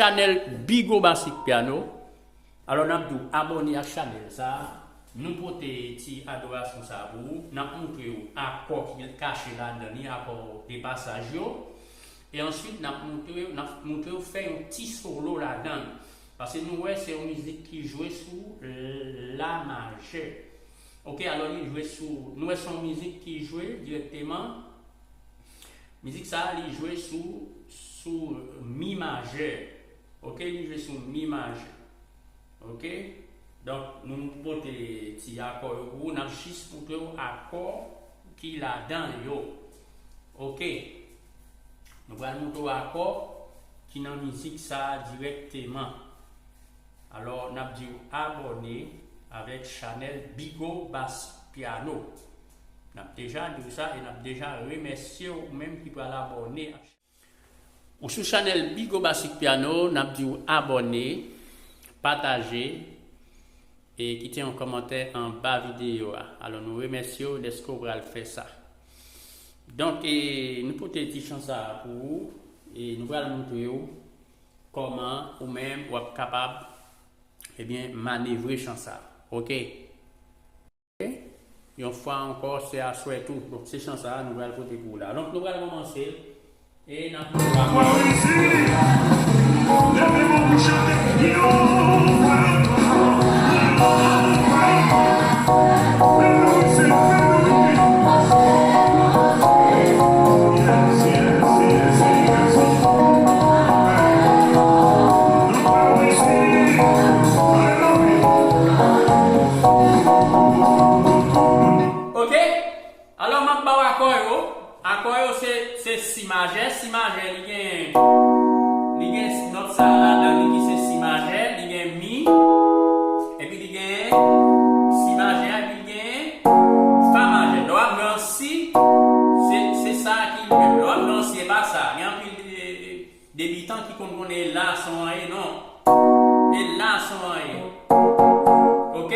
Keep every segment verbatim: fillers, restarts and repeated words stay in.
Chanèl Bigo Basic Piano. Alò, n ap di w abòne ak chanèl sa a. Nou pote ti adorasyon sa a pou ou. N ap montre w akò ki kache ladan li, akò de pasaj yo. E answit, n ap montre, n ap montre w fè yon ti solo ladan l. Paske nou wè se yon mizik ki jwe sou la majè. Oke, alò li jwe sou, nou wè se yon mizik ki jwe dirèkteman. Mizik sa a, li jwe sou, sou mi majè. Oke, li jwe sou mi majè. Oke? Donk, nou pote ti akò yo pou ou. N ap jis montre w akò ki ladan yo. Oke? Nou pral montre w akò ki nan mizik sa a dirèkteman. Alò, n ap di w abòne avèk chanèl Bigo Basic Piano. N ap deja di w sa e n ap deja remèsye w, ou menm ki pral abòne ak Ou sou chanèl Bigo Basic Piano, n ap di w abòne, pataje, e kite yon kòmantè anba videyo a. Alò, nou remèsye w dèske w pral fè sa. Donk, e, nou pote ti chan sa a pou ou, e nou pral montre w kòman ou menm w ap kapab, ebyen, manevre chan sa a. Oke? Yon fwa ankò, se aswè tou. Donk, se chan sa a nou pral pote pou ou la. Donk, nou pral kòmanse l. E n ap Ok. Alò, m ap ba w akò yo. Akò yo se, se si majè. Si majè, li gen, li gen nòt sa a ladan li ki se si majè, li gen mi, epi li gen si majè, epi li gen fa majè. Lè w ap jwe an si, se, se sa ki menm. Lè w ap jwe an si, e pa sa. Gen anpil, e, e, debitan ki konn konnen e la se yon an e, non. E la se yon an e. Ok?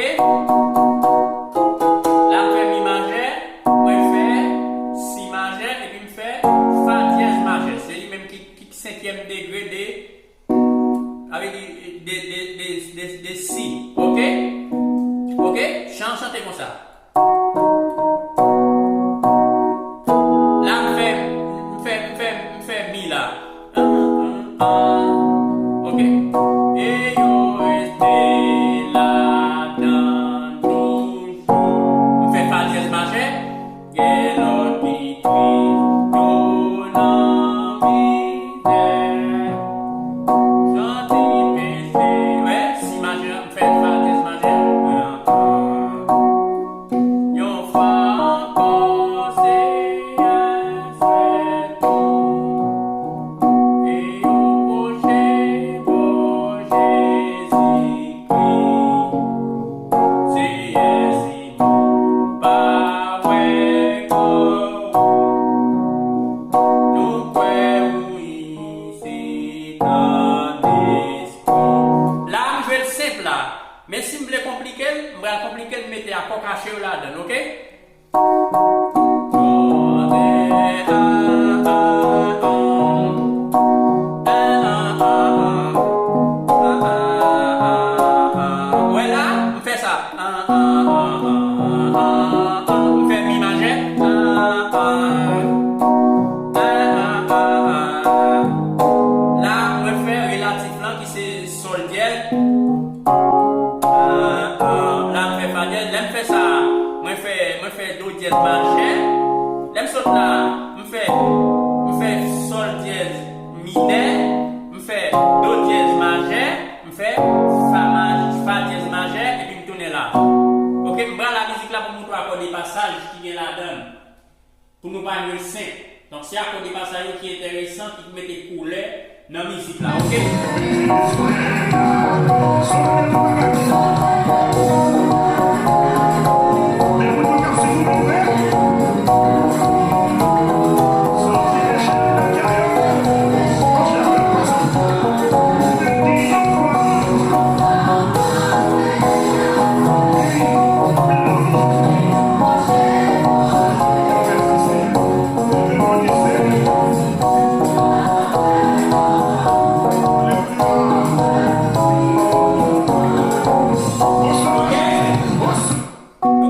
La m fè mi majè, mwen fè si majè, epi m fè fa dyèz majè. Se li menm ki, ki senkyèm degre de, avè di, de, de, de, de, de si. Ok? Ok? Chan chante konsa. La, m fè, m fè, m fè, m fè mi la. Ok. E yo rete ladan toujou. M fè fa dyèz majè. Gen lòt ki tris, yo nan mizè. Santi pese, wè, si majè, m fè fa dyèz majè. Yon fwa ankò, Seyè, swèt nou, e yo pwoche bò Jezikri. Seyè, si nou pa wè kò ou, nou kwè ou isit an espri. La, m jwe l senp la. Men si m vle konplike l, m pral konplike l, m mete akò kache yo ladan l, ok? Wè la, m fè sa. M fè mi majè. La, mwen fè relatif lan ki se sòl dyèz. Ah, ah, la m fè fa dyèz. Lè m fè sa, mwen fè, mwen fè do dyèz majè. Lè m sot la, m fè, m fè sòl dyèz minè, m fè do dyèz majè, m fè fa maj-, fa dyèz majè, epi m tounen la. Ok, m pral la mizik la pou m montre w akò de pasaj ki gen ladan l. Pou nou pa jwe senp. Donk, se akò de pasaj yo ki enteresan, ki pou mete koulè nan mizik la, ok?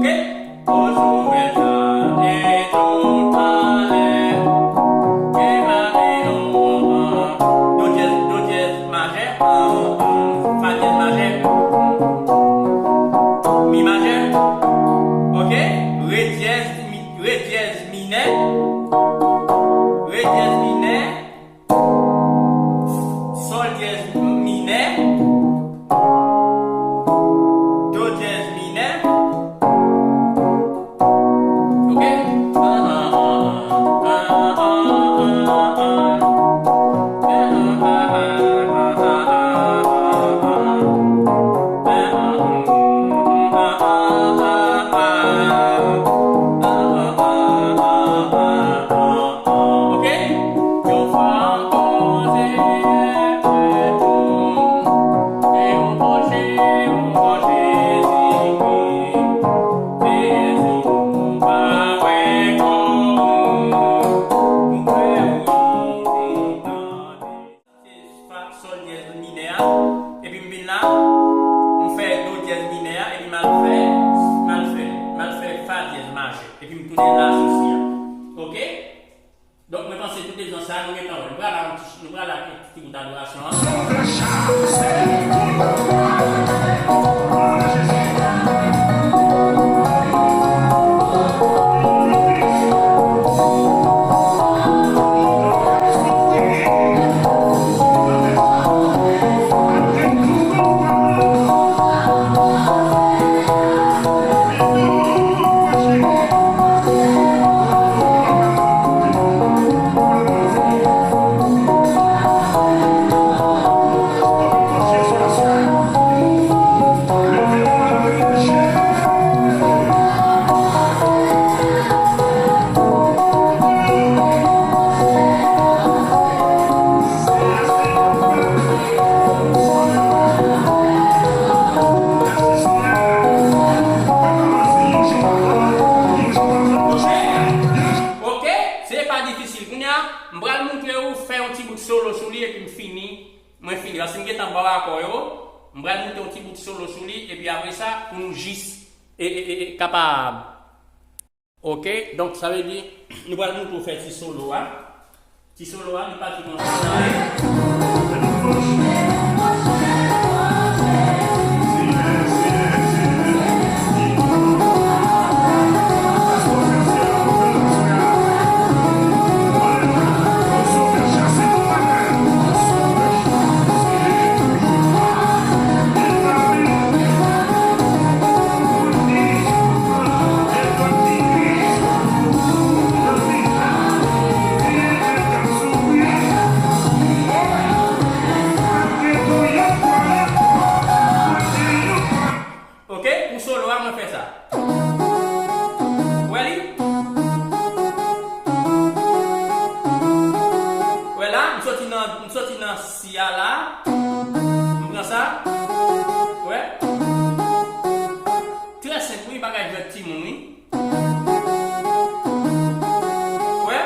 Ok? Toujou fè sa, e tou talè. Ke mare, oh, oh, oh. Do dyèz, do dyèz majè, ah, ah, fa dyèz majè. Mi majè. Ok? Re dyèz, mi, re dyèz minè. Re dyèz minè. Sòl dyèz minè. Do dyèz minè. Ok? Ok? Yon fwa ankò, se fè tou. E yon pwoche, yon pwoche, Jezi. Jezi, nou pa wè kò ou. Nou kwè ou vini tande. Se fa, sòl dyèz minè a. Epi m vin la, m fè do dyèz minè a, epi m al fè, m al fè, m al fè fa dyèz majè. Epi m tounen la sou si a. Ok? Donk, mwen panse tout lezans sa a, nou gentan wè. Nou pral la, nou pral la, ti bout adorasyon an. Ok, se pa difisil. Kounye a, m pral montre ou fè yon ti bout solo sou li epi m fini. Mwen fini. Paske m gentan ba w akò yo. M pral montre yon ti bout solo sou li epi apre sa, pou nou jis e, e, e, e, kapab. Ok, donk sa vle di, nou pral montre w fè ti solo a. Ti solo a, li pati konsa. Ok, pou solo a, mwen fè sa. Ou wè li? Ou wè la, m soti nan, m soti nan si a la. M pran sa. Ou wè? Trè senp, wi, bagay jwèt timoun, wi. Ou wè?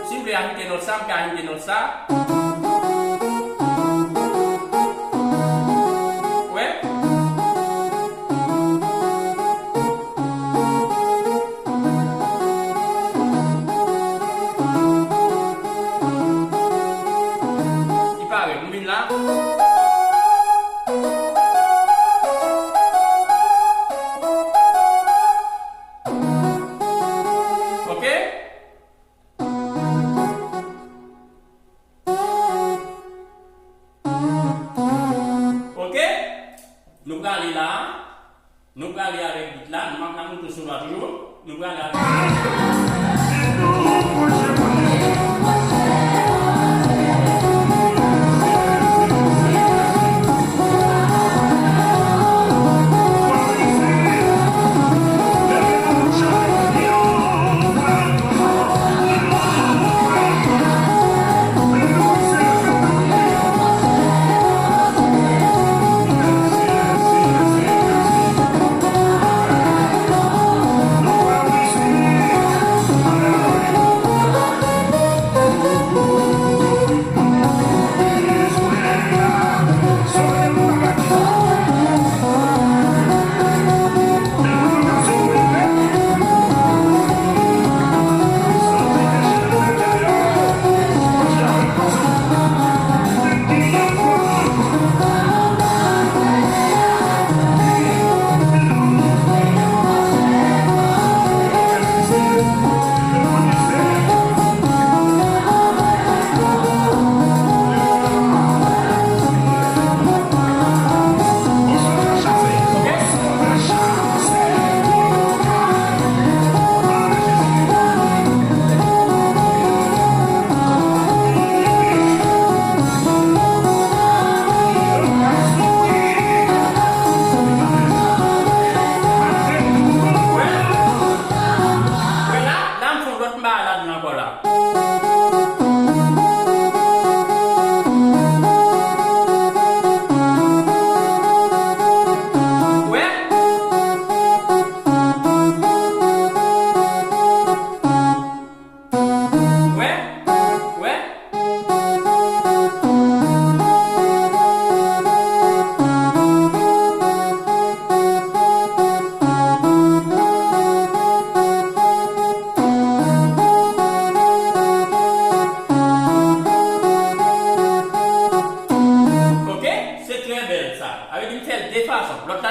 Si m vle ajoute nòt sa, m ka ajoute nòt sa. Ou wè? Li parèt, m vin la. Ok? Ok? Nou prale la. Nou prale avèk beat la. Nou pa ka monte sou la toujou. Nou prale avèk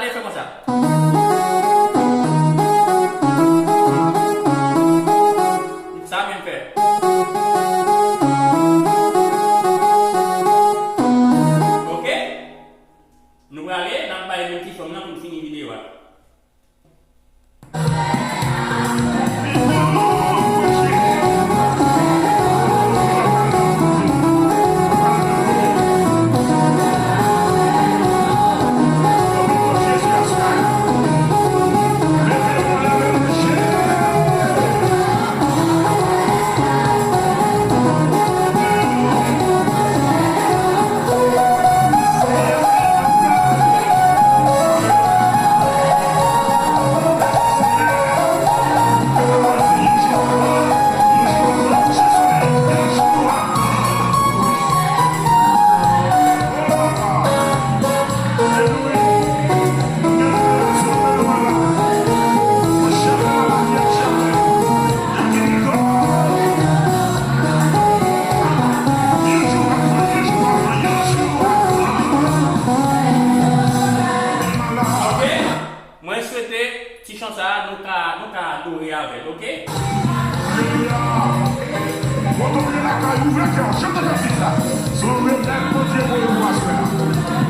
Fè konsa. Sa menm fè. Ok? Nou prale, n ap bay nou ti fanm nan pou n fini videyo a. Ok? Mwen swete ti chan sa a, nou ka, nou ka adore avè l, ok? Alelouya! Kote w ye lakay ou, ouvè kè w, chante kantik sa. Se yon remèd Bondye voye pou aswè a.